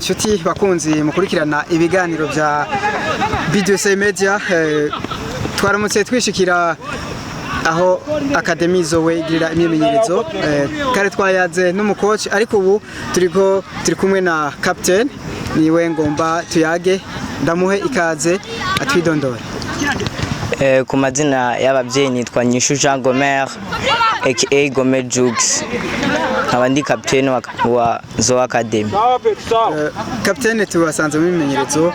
Nshuti bakunzi mukurikirana ibiganiro bya BDC Media, twaramutse twishikira aho Academy Zoe igirira imyimenyerezo. Kare twayaze n'umukoci, ariko ubu turiko turi kumwe na captain, niwe ngomba tuyage. Ndamuhe ikaze atwidondore. Ku mazina y'ababyeyi nitwa Nyishu Jean Gomer aka Gomer Jux, nkaba ndi capitaine wa Zoe Academy. Captain, tubasanze mu myimenyerezo,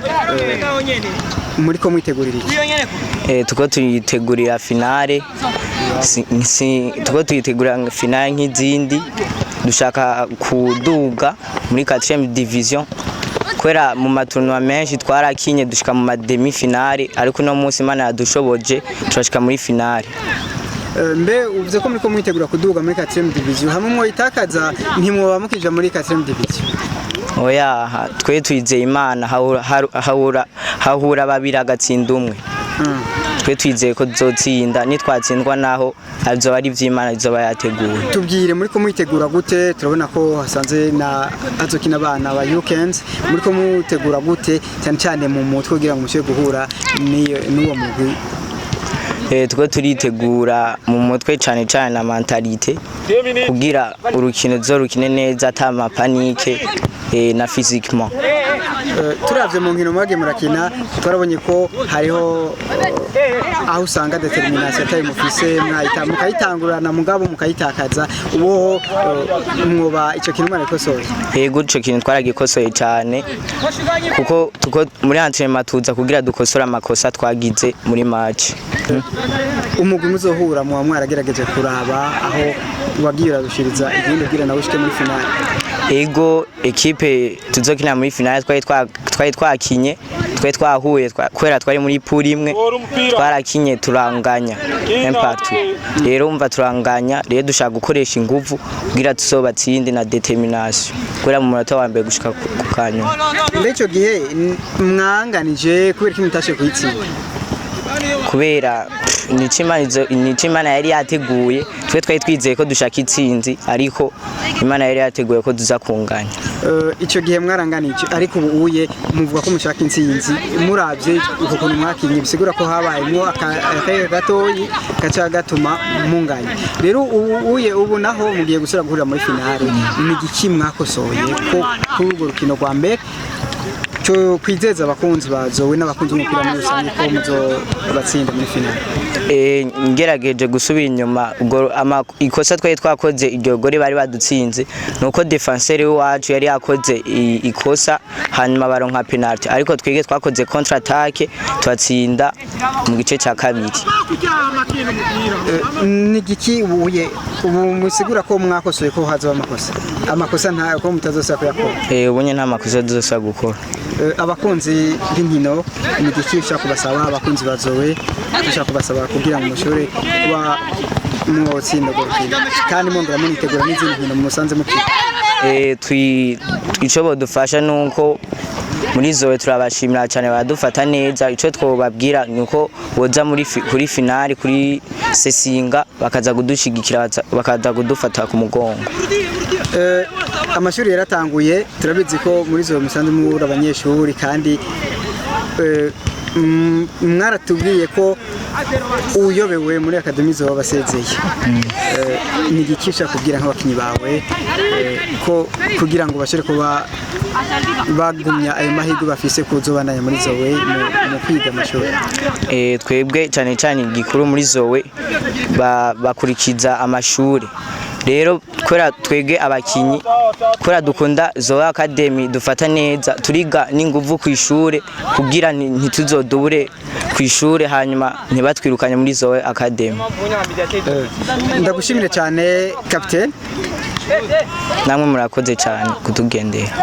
muri ko mwitegurira iki? Tuko tuyitegurira finale, tuko tuyitegurira finale nk'izindi. Dushaka kuduga muri 4e division, kubera mu ma tournois menshi twarakinye dushika mu ma demi finale, ariko uno munsi Imana yadushoboje turashika muri finale. Mbe uvuze ko muri ko mwitegura kuduga muri 4e division, hamwe mwoyitakaza ntimwoba mukija muri 4e division? Oya, twe twizeye Imana. Hahura babiri agatsinda umwe. Twe twizeye ko tuzotsinda, nitwatsindwa naho azoba ari ivy'Imana izoba yateguye. Tubwire, muri ko mwitegura gute? Turabona ko hasanze na azokina abana ba Weekends. Muri ko mutegura gute, cyane cyane mu mutwe, kugira ngo mushobore guhura n'uwo mugwi? Twe turitegura mu mutwe, cane cane na mentalité, kugira urukino rukine neza ata ma panique, na physiquement. Turavye mu nkino mwagiye murakina, twarabonye ko hariho aho usanga détermination atari mufise, mwayita mukayitangurana mugabo mukayitakaza. Ubu mwoba ico kintu mwarabikosoye? Yego, ico kintu twaragikosoye cane, kuko tuko muri entraînement tuza kugira dukosore amakosa twagize muri match. Umugwi muzohura muba mwaragerageje kuraba aho wagiye urarushiriza igindi kugira nawe ushike muri finale? Ego, équipe tuzokina muri finale twari twakinye, twari twahuye, kubera twari muri poule imwe, twarakinye turanganya 1 partout. Rero umva, turanganya, rero dushaka gukoresha inguvu kugira tuzobatsinde na détermination kubera mu munota wa mbere gushika ku kanyuma. Muri ico gihe mwanganije, kubera ko mutashe kuyitsinda? Kubera nico Imana yari yateguye. Twe twari twizeye ko dushaka itsinzi, ariko Imana yari yateguye ko tuza kunganya. Ico gihe mwaranganije, ariko ubu uye muvuga ko mushaka intsinzi. Muravye uko kuntu mwakinye, bisigura ko habayemwo akayega gatoyi gaca gatuma munganya. Rero ubu uye, ubu naho mugiye gusubira guhurira muri finale, ni igiki mwakosoye ko kuri urwo rukino rwa mbere cyo kwizeza abakunzi ba Zoe n'abakunzi b'umupira muri rusange ko muzobatsinda muri finale? Ngerageje gusubira inyuma, ubwo ikosa twari twakoze iryo gore bari badutsinze nuko défenseur wacu yari yakoze ikosa, hanyuma baronka penalty, ariko twige twakoze contre attaque tubatsinda mu gice cya kabiri. Ni igiki ubuye ubu musigura ko mwakosoye, ko hazoba amakosa nta ko mutazosubira kuyakora? Ubunye nta makosa tuzosubira gukora. Abakunzi b'inkino, ni igiki ushaka kubasaba? Abakunzi ba Zoe, ushaka kubasaba kugira ngo mushobore kuba mwotsinda urwo rukino, kandi mwongera munitegura n'izindi nkino musanze mukina? Ico bodufasha nuko muri Zoe turabashimira cyane, baradufata neza. Ico twobabwira nuko boza muri kuri finale kuri Sesinga, bakaza kudushigikira, bakaza kudufata ku mugongo. Amashuri yaratanguye, turabizi ko muri Zoe musanze muri abanyeshuri, kandi mwaratubwiye ko uyobewe muri Academy Zoe basezeye. Ni igiki ushaka kubwira nk'abakinyi bawe, ko kugira ngo bashobore kuba bagumya ayo mahirwe bafise kuzobandanya muri Zoe mu kwiga amashuri? Twebwe cyane cyane igikuru muri Zoe bakurikiza amashuri. Rero kubera twebwe abakinyi, kubera dukunda Zoe Academy, dufata neza, turiga n'inguvu ku ishure kugira ntituzodubure ku ishure, hanyuma ntibatwirukanye muri Zoe Academy. Ndagushimire cyane, capitaine. Namwe murakoze cyane kutugendera.